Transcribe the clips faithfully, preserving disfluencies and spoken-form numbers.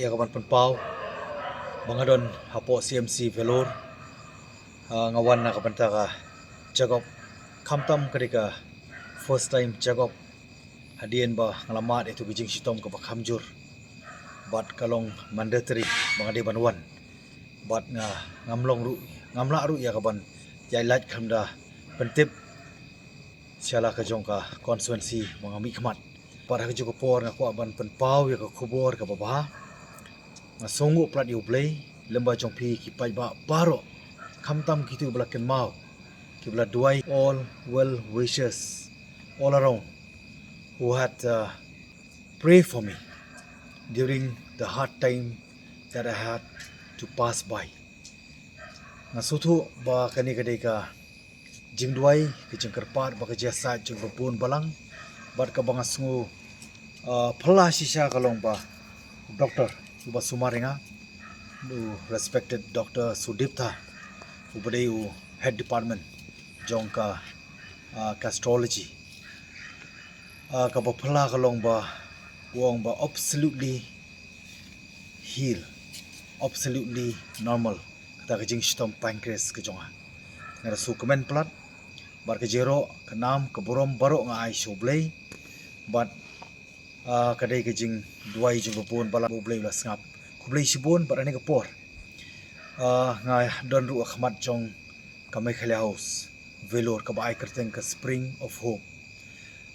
Ïa ka ban pynpaw ba nga don hapoh C M C Vellore, ah, nga wan na ka bynta ka check up. Khamtam ka dei ka first time check up hadien ba nga la mad ïa tu ka jingshitom kaba kham jur. Bad ka long mandatory ba nga dei ban wan. Bad nga ngam long ruh, ngam lah ruh ïa ka ban ïaid lait khlem da pyntip sha la ka jong ka constituency ba nga mih khmat. Bad ha ka juh ka por nga kwah ban pynpaw ïa ka khubor kaba bha. Nga sngewnguh palat ïa U Blei lyngba jong phi ki paidbah baroh, khamtam kito ba la kynmaw, kiba la duwai, all well wishers all around who had, uh, pray for me during the hard time that I had to pass by. Nga sngewthuh ba kane ka dei ka jingduwai, ka jingkyrpad bad ka jingïasaid jong kiba bun balang. Bad kaba nga sngew, ah, phylla shisha ka long ba doctor uba sumar ïa nga, u respected Doctor Sudipta, uba dei u head department jong ka, ah, gastrology. Ah, kaba phylla ka long ba u ong ba absolutely heal, absolutely normal kata ka jingshitom pancreas ka jong nga. Nga da sngewkmen palat bad ka jingïaroh, ka nam, ka burom baroh nga ai sha U Blei. Bad, ah, ka dei ka jingduwai jong kiba bun balang, U Blei u la sngap. Khublei shibun bad ha kane ka por, ah, nga don ruh ha khmat jong ka Meghalaya House Vellore kaba ai kyrteng ka Spring of Hope.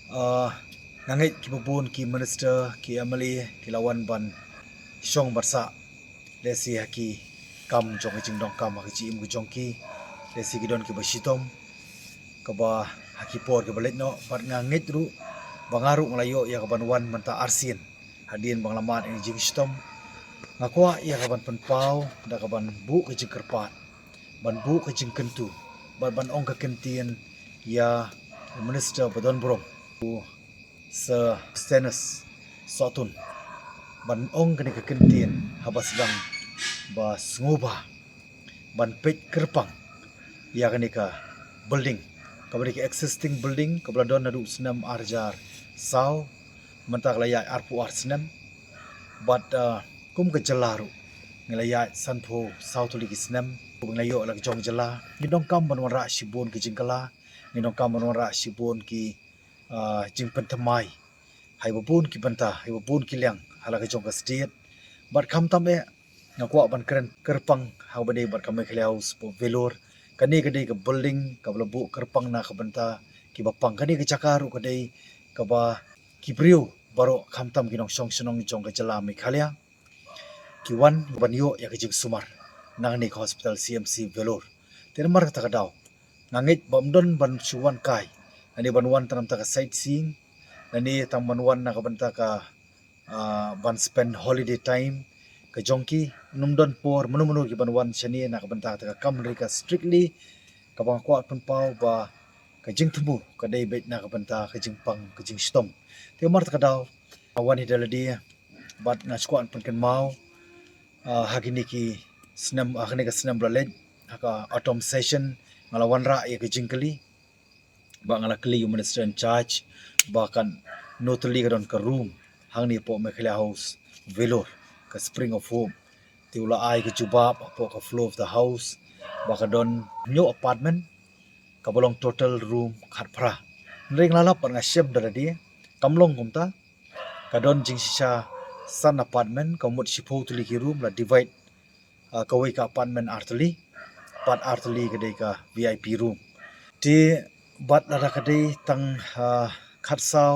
Ah, nga ngeit kiba bun ki minister, ki M L A ki la wan ban shong ban sah, lehse ha ki kam jong ka jingdonkam ha ka jingim ka jong ki, lehse ki don kiba shitom kaba ha ki por kiba leit noh. Bad nga ngeit ruh ba nga ruh nga la ïoh ïa ka ban wan mynta arsien hadien ba nga la mad ïa ka jingshitom. Nga kwah ïa ka ban pynpaw da ka ban buh ka jingkyrpad, ban buh ka jingkyntu bad ban ong ka kyntien ïa u minister ba don burom, u Sir Sostenus Sohtun, ban ong kane ka kyntien haba sdang ba sngewbha ban peit kyrpang ïa kane ka building, kaba dei ka existing building kaba la don naduh snem ar hajar saw, mynta ka la ïaid arphew ar snem. Bad, ah, kum ka jylla ruh ngi la ïaid sanphew saw tylli ki snem, ngi la ïoh la ka jong jylla. Ngi donkam ban wanrah shibun ki jingkylla, ngi donkam ban wanrah shibun ki, ah, jingpynthymmai ha kiba bun ki bynta, ha kiba bun ki liang ha la ka jong ka state. Bad khamtam eh nga kwah ban kren kyrpang ha kaba dei bad ka Meghalaya House Vellore. Kane ka dei ka building kaba la buh kyrpang na ka bynta kiba pang. Kane ka jaka ruh ka dei kaba ki briew baroh khamtam ki nongshong shnong jong ka jylla Meghalaya ki wan ban ïoh ïa ka jingsumar na kane ka hospital C M C Vellore. Te namar kata ka daw nga ngeit ba ym don ban shu wan kai lane ban wan tang na ka sightseeing lane tang ban wan na ka bynta ka, ah, ban spend holiday time ka jong ki. Ym don por mano mano ki ban wan shane na ka bynta kata ka kam, hynrei ka strictly kaba nga kwah pynpaw ba ka jingthmu ka dei beit na ka bynta ka jingpang ka jingshitom. Te namar kata ka daw nga wan hi da lade bad nga shu kwah pynkynmaw, ah, ha kine ki snem, ha kane ka snem ba la leit, ha ka autumn session, nga la wanrah ïa ka jingkylli ba nga la kylli u minister in charge ba katno tylli ka don ka room hangne hapoh Meghalaya House Vellore, ka Spring of Hope. Te u la ai ka jubab hapoh ka flow of the house ba ka don hynñiew apartment, kaba long total room khatphra. Hynrei nga la lap bad nga shem da lade, kam long kumta. Ka don jingshisha san apartment, ka mut shiphew tylli ki room, la divide, ah, kawei ka apartment ar tylli, pat ar tylli ka dei ka V I P room. Te bad lada ka dei tang, ah, khatsaw,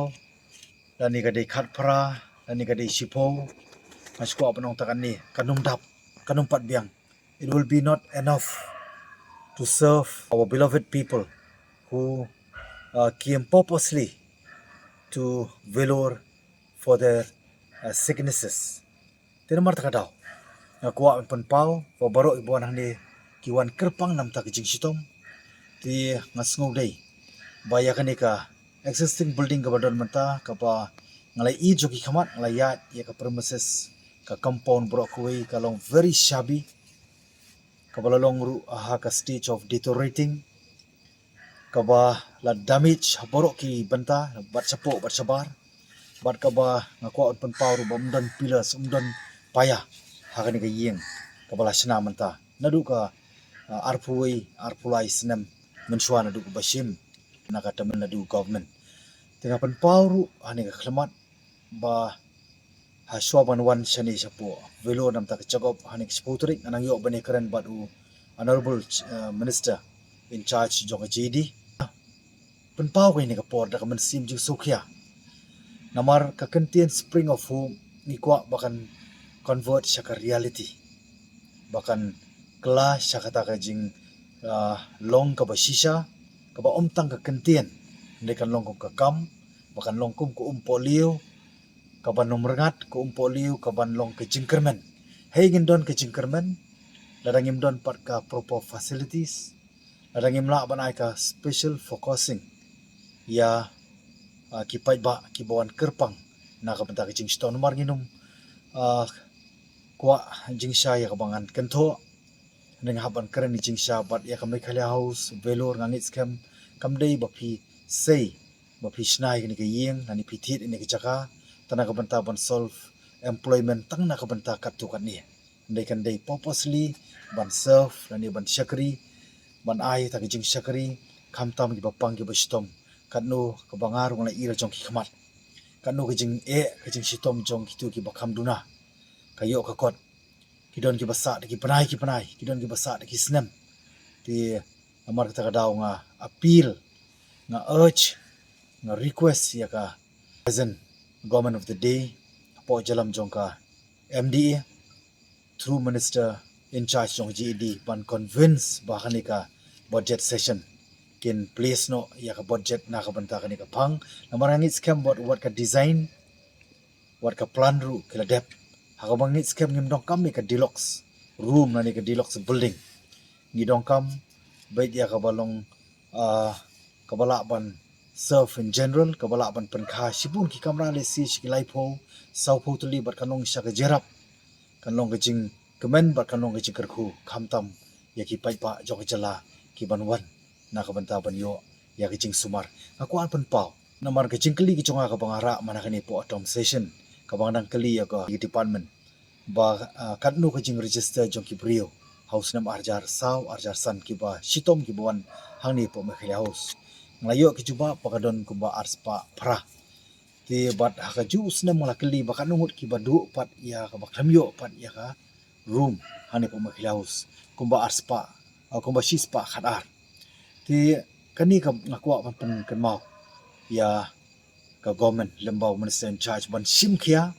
lane ka dei khatphra, lane ka dei shiphew, nga shu kwah ban ong tang kane, kan ym dap, kan ym pat biang. It will be not enough to serve our beloved people who, uh, came purposely to Vellore for their, uh, sicknesses. Te namar kata ka daw nga kwah ban pynpaw ba baroh kiba wan hangne ki wan kyrpang namar ka jingshitom. Te nga sngew dei ba ïa kane ka existing building kaba don mynta, kaba nga la ïohi jong ki khmat, nga la ïaid ïa ka premises, ka compound baroh kawei, ka long very shabby, kaba la long ruh ha ka stage of deteriorating, kaba la damage ha baroh ki bynta, bad shapoh bad shabar. Bad kaba nga kwah ban pynpaw ruh ba ym don pillars, ym don paia ha kane ka ïing kaba la shna mynta naduh ka, ah, arphew wei, arphew lai snem mynshuwa naduh kaba shim na ka Tamil Nadu government. Te nga pynpaw ruh ha kane ka khyllipmat ba ha shuwa ban wan shane shapoh Vellore namar ka jaka ha kane ka shiphew tarik nga nang ïoh ban ïakren bad u Honorable, uh, Minister in charge jong ka J D. Pynpaw ka ïa kane ka por da ka mynsiem jingsngewkhia. Namar ka kyntien Spring of Hope ngi kwah ba kan convert sha ka reality. Ba kan kylla sha kata ka jing, uh, long kaba shisha, kaba ym tang ka kyntien. Hynrei kan long kum ka kam, ba kan long kum ka umpohliew, kaban ym rngat, ka umpohliew, kaban long ka jingkyrmen. Hei ngin don ka jingkyrmen, lada ngim don pat ka proper facilities, lada ngim lah ban ai ka special focusing ïa, ah, ki paidbah kiba wan kyrpang na ka bynta ka jingshitom namar ngin ym, ah, kwah jingshisha ïa kaba ngan kynthoh. Hynrei nga hap ban kren jingshisha bad ïa ka Meghalaya House Vellore nga ngeit skhem kam dei ba phi sei ba phi shna ïa kane ka ïing lane phi thied ïa kane ka jaka tang na ka bynta ban solve employment tang na ka bynta katto katne. Hynrei kan dei purposely ban serve lane ban shakri, ban ai ïa ka jingshakri khamtam kiba pang kiba shitom. Katno kaba nga ruh nga la ïohi la jong ki khmat, katno ka jingeh ka jingshitom jong kito kiba kham duna ka ïoh ka kot. Ki don kiba sah da ki bnai ki bnai, ki don kiba sah da ki snem. Te namar kata ka daw nga appeal, nga urge, nga request ïa ka present government of the day, hapoh jingïalam jong ka M D A, through minister in charge jong J D, ban convince ba ha kane ka budget session kin place noh ïa ka budget na ka bynta kane ka phang. Namar nga ngeit skhem bad wat ka design, wat ka plan ruh ki la dep. Ha kaba ngeit skhem ngim donkam ïa ka deluxe room lane ka deluxe building. Ngi donkam beit ïa kaba long, ah, kaba lah ban serve in general, kaba lah ban pynkha shibun ki kamra lehse sha ki laiphew, sawphew tylli bad kan long sha ka jingïarap, kan long ka jingkmen bad kan long ka jingkyrkhu khamtam ïa ki paidbah jong ka jylla kiban wan na ka bynta ban ïoh ïa ka jingsumar. Nga kwah pynpaw namar ka jingkylli ka jong nga kaba nga rah mynta kane hapoh autumn session, kaba nga dang kylli ïa ka department ba, ah, katno ka jingregister jong ki briew ha u snem ar hajar saw ar hajar san kiba shitom kiba wan hangne hapoh Meghalaya House. Nga la ïoh ka jubab ba ka don kumba arspah phra. Te bad ha kajuh u snem nga la kylli ba katno ngut kiba duh pat ïa kaba khlem ïoh pat ïa ka room hangne hapoh Meghalaya House, kumba arspah, ah, kumba shispah khatar. Te kane ka nga kwah ban pynkynmaw ïa ka government lem bad u minister in charge ban shim khia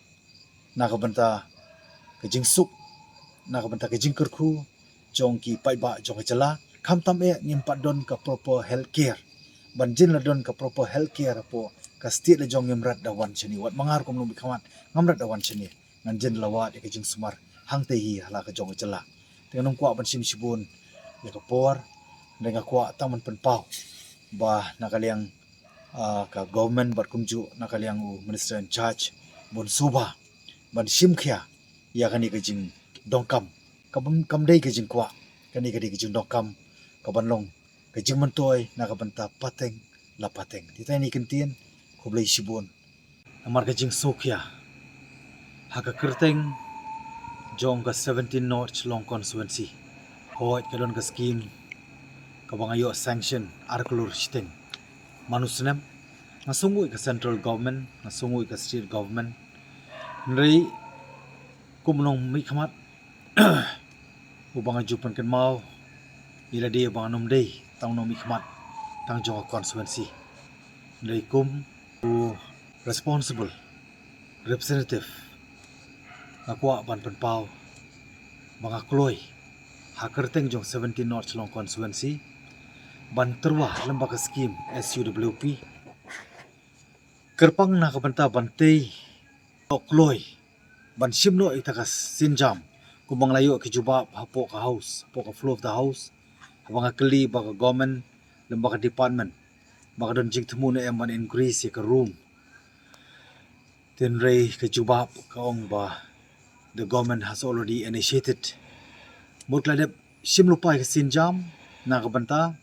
na ka bynta ka jingsuk, na ka bynta ka jingkyrkhu jong ki paidbah jong ka jylla. Khamtam eh ngim pat don ka proper health care. Ban jin la don ka proper health care hapoh ka state la jong ngim rat da wan shane. Wat ma nga ruh kum u nongmihkhmat ngam rat da wan shane. Ngan jin la wad ïa ka jingsumar hangtei hi ha la ka jong ka jylla. Te nga nym kwah ban shim shibun ïa ka por, hynrei nga kwah tang ban pynpaw ba na ka liang, ah, ka government bad kumjuh na ka liang u minister in charge bun suba ban shim khia ïa kane ka jingdonkam. Ka bym, kam dei ka jingkwah, kane ka dei ka jingdonkam kaban long ka jingmyntoi na ka bynta pateng la pateng. Te tang ïa kane ka kyntien, khublei shibun. Namar ka jingsngewkhia ha ka kyrteng jong ka seventeen North Shillong Constituency, hooid ka don ka skim kaba nga ïoh sanction ar klur shiteng man u snem. Nga sngewnguh ïa ka central government, nga sngewnguh ïa ka state government. Hynrei kum u nongmihkhmat uba nga ju pynkynmaw ïa lade ba nga nym dei tang u nongmihkhmat tang jong ka constituency, hynrei kum u responsible representative nga kwah ban pynpaw ba nga kloi ha kyrteng jong seventeen North Shillong Constituency ban tyrwa lem bad ka skim S U W P kyrpang na ka bynta ban tei kloi ban shim noh ïa kata ka sienjam. Kumba nga la ïoh ka jubab hapoh ka house, hapoh ka floor of the house, haba nga kylli ba ka government lem bad ka department ba ka don jingthmu ne em ban increase ïa ka room. Hynrei ka jubab ka ong ba the government has already initiated. Mut ka la dep shim lypa ïa ka sienjam na ka bynta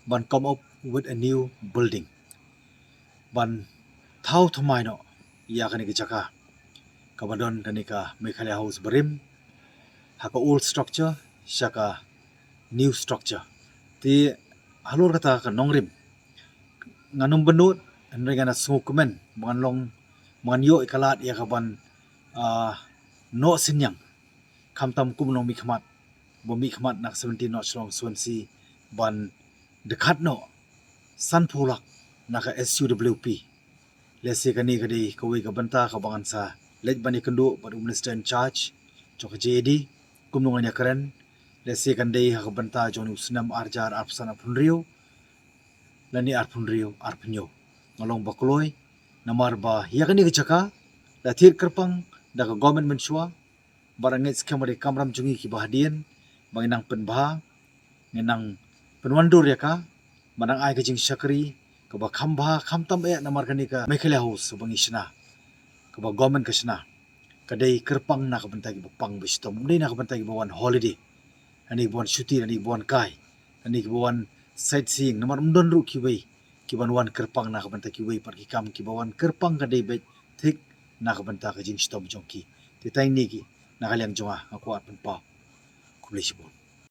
ban come up with a new building, ban thaw thymmai noh ïa kane ka jaka. kaba don kane ka Meghalaya House barim, ha ka old structure sha ka new structure. Te halor kata ka nongrim, ngan ym bynnud, hynrei ngan sngewkmen ba ngan long, ba ngan ïoh ïa ka lad ïa ka ban, ah, noh synñiang, khamtam kum u nongmihkhmat ba mihkhmat na ka seventeen North Shillong Constituency ban dkhot noh sanphew lak na ka S U W P. Lehse kane ka dei kawei ka bynta kaba ngan sa leit ban ïakynduh bad u Minister in charge jong ka J A D, kumno ngan ïakren. Lehse kan dei ha ka bynta jong u snem ar hajar arphew san arphew hynriew lane arphew hynriew arphew hynñiew. Nga long ba kloi namar ba ïa kane ka jaka la thied kyrpang da ka government mynshuwa, bad nga ngeit skhem ba dei kamram jong ngi kiba hadien ba ngin nang pynbha, ngin nang pynwandur ïa ka, ba nang ai ka jingshakri kaba kham bha, khamtam eh namar kane ka Meghalaya House ba ngi shna, kaba government ka shna, ka dei kyrpang na ka bynta kiba pang ba shitom, ym dei na ka bynta kiba wan holiday, lane kiba wan shuti, lane kiba wan kai, lane kiba wan sightseeing, namar ym don ruh kiwei kiban wan kyrpang na ka bynta kiwei pat ki kam. Kiba wan kyrpang ka dei beit thik na ka bynta ka jingshitom jong ki. Te tang kine ki na ka liang jong nga, nga kwah pynpaw. Khublei shibun.